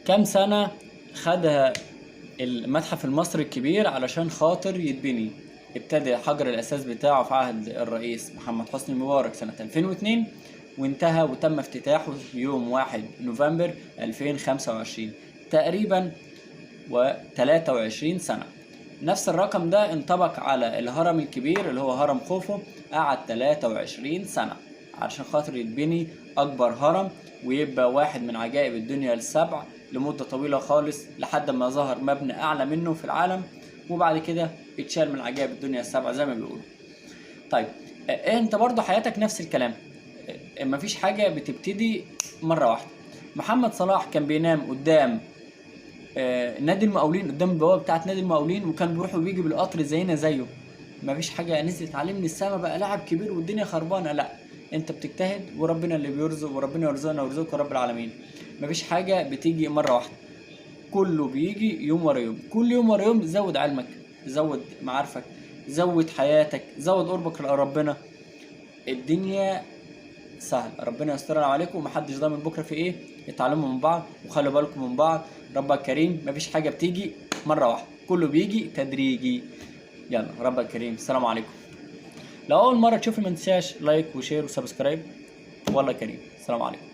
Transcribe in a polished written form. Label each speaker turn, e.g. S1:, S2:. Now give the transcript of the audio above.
S1: كام سنة خدها المتحف المصري الكبير علشان خاطر يتبني؟ ابتدى حجر الأساس بتاعه في عهد الرئيس محمد حسني مبارك سنة 2002، وانتهى وتم افتتاحه يوم 1 نوفمبر 2025 تقريبا، و23 سنة. نفس الرقم ده انطبق على الهرم الكبير اللي هو هرم خوفو، قعد 23 سنة علشان خاطر يتبني أكبر هرم ويبقى واحد من عجائب الدنيا السبع لمدة طويلة خالص، لحد ما ظهر مبنى أعلى منه في العالم، وبعد كده اتشال من عجائب الدنيا السبع زي ما بيقولوا. طيب انت برضو حياتك نفس الكلام، مفيش حاجة بتبتدي مرة واحدة. محمد صلاح كان بينام قدام نادي المقاولين، قدام البوابة بتاعت نادي المقاولين، وكان بيروح وبيجي بالقطر زينا زيه. مفيش حاجة نزلت عليه من السما بقى لاعب كبير والدنيا خربانة، لا، انت بتجتهد وربنا اللي بيرزق، وربنا يرزقنا ويرزقك رب العالمين. مفيش حاجة بتيجي مرة واحدة، كله بيجي يوم ورا يوم، كل يوم ورا يوم. زود علمك، زود معارفك، زود حياتك، زود قربك لربنا. الدنيا سهل، ربنا يسترها عليكم، ومحدش ضامن بكره في ايه. اتعلموا من بعض وخلوا بالكم من بعض، ربك كريم. مفيش حاجة بتيجي مرة واحدة، كله بيجي تدريجي. يلا ربك كريم، السلام عليكم. لو اول مرة تشوفني ما تنساش like و share و subscribe. والله كريم، السلام عليكم.